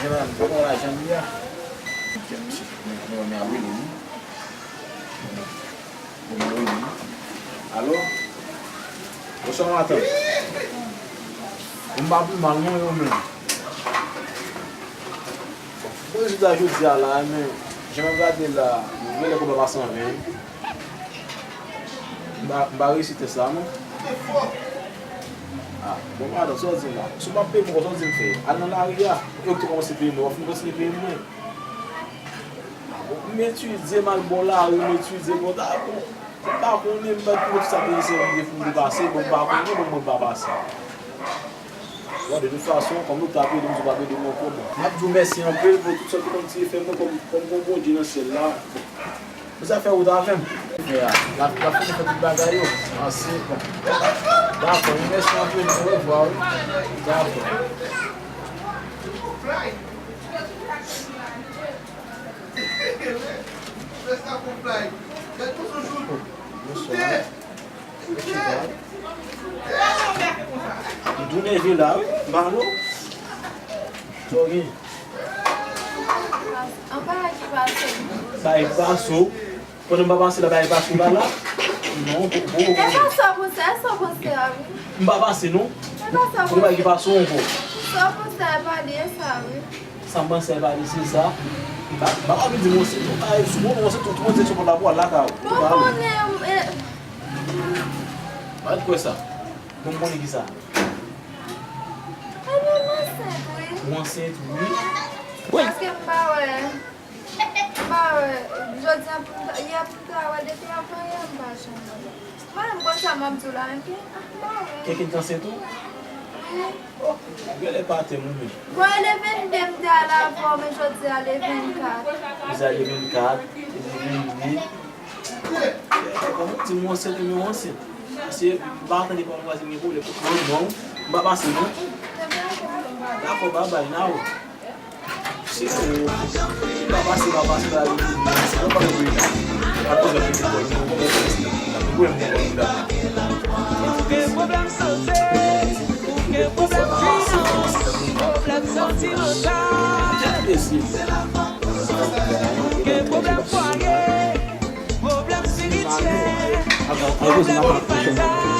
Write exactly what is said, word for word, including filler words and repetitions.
Gen nan, gen nan lajan li a. Gen misye. Men, men, men, wi, wi. Bon, mwen wi. Alo? Bonswa, matant. M pa pi mal, non, yo menm. Bon, rezilta jodi a la, men, jan m ap gade la, m genlè konba pa san ven. M pa, m pa reyisi tès la, non. Ah, bon, matant, sa w di m la? Si w pa peye m ankò, sa w di m fè? Al nan lari a. Yo ki te kòmanse peye m, w ap fin kontinye peye m, wi. M etidye, m al bò lari, m etidye, bon, ta bon. M pa konnen, m pa konnen tout sa peye sèvi de pou m depase, bon, m pa konnen, bon, mwen pa pase. Bon, de tout fason, kòm nou t ap ede m, nou pa ede m ankò, bon. M ap di w mèsi anpil pou tout sa w te konn tire fè mwen kòm, kòm gon Bondye nan syèl la. Bon, sa fè ou ta avè m. Frè a, la, la fini fè tout bagay yo. Ansi, bon. Dakò, wi, mèsi anpil, orevwa, wi. Dakò. Bonswa. M tou nève la, wi. M pa non. Sa w gen? An pa ki pase. Bay pase w. Pandan m pa pase la, bay pase w la la. Non, bon, bon, bon. E pa sa w panse, e sa w panse a, wi. M pa pase, non. E pa sa w panse. Ou bay ki pase w ankò. Sa w panse a, e pa li, e sa, wi. Sa m panse a pale, se sa. M pa, m pa ka vin di mwen se, ay, sou mwen, mwen se tout, tout mwen se sou pòt la pou al lakay ou. Bon, konnen, e, pa t kwè sa. Bon, m konnen ki sa. Ebyen, m ansent, wi. Ou ansent, wi. Paske m pa wè, m pa wè, jodi a pou m ta, yè pou m ta wè, depi avan yè, m pa janm wè. Mwen menm konsa m ap di w la, enben, ah, mwen. Kenken k ansent ou? Wi. Oh, genlè pa te mouri. Bon, e le vennde m te al avè w, men jodi a le vennkat. Jodi a le vennkat, e le vennde. Eh, kòman w di m w ansent, men w ansent? Paske m pa tande kòman w di m gen pwoblèm. Mwen, non, m pa pase, non. Dakò, babay, n a wè. Se pou pa pase, pa pase, pa pase, pa pase, pa pase. Gen pwoblèm sante, ou gen pwoblèm finanse, ou gen pwoblèm santimantal, ou gen pwoblèm fwaye, pwoblèm espirityèl, pwoblèm relasyon.